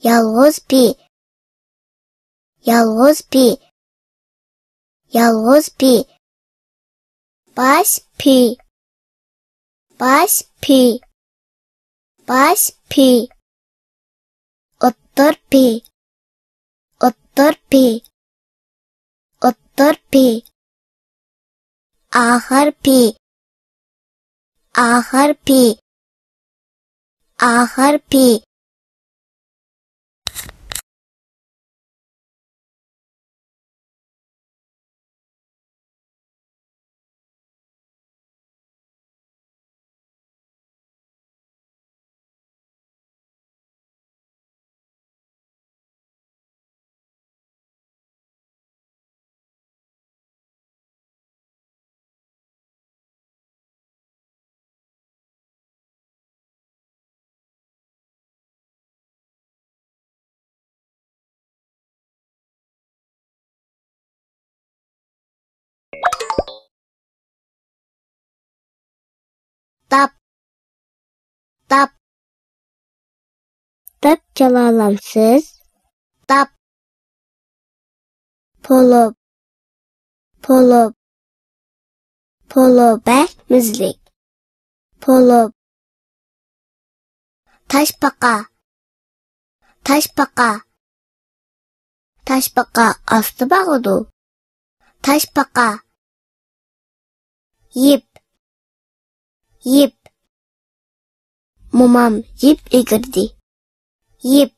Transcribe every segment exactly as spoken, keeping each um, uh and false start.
يالغۇز پى. يالغۇز پى. يالغۇز پى. باش پى. باش پى. باش پى. ئوتتۇر پى. ئوتتۇر پى. ئوتتۇر پى. ئاخىر پى. ئاخىر پى. ئاخىر پى. تاپ. تاپ. دەپ چالالامسىز؟ تاپ. پولۇپ. پولۇپ. پولۇپ. بەك مۈزلۈك. پولۇپ. تاشپاقا. تاشپاقا. تاشپاقا ئاستا باغىدۇ. تاشپاقا. يىپ. يىپ. مومام يىپ ئېگىردى. يىپ.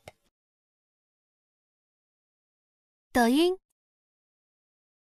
抖音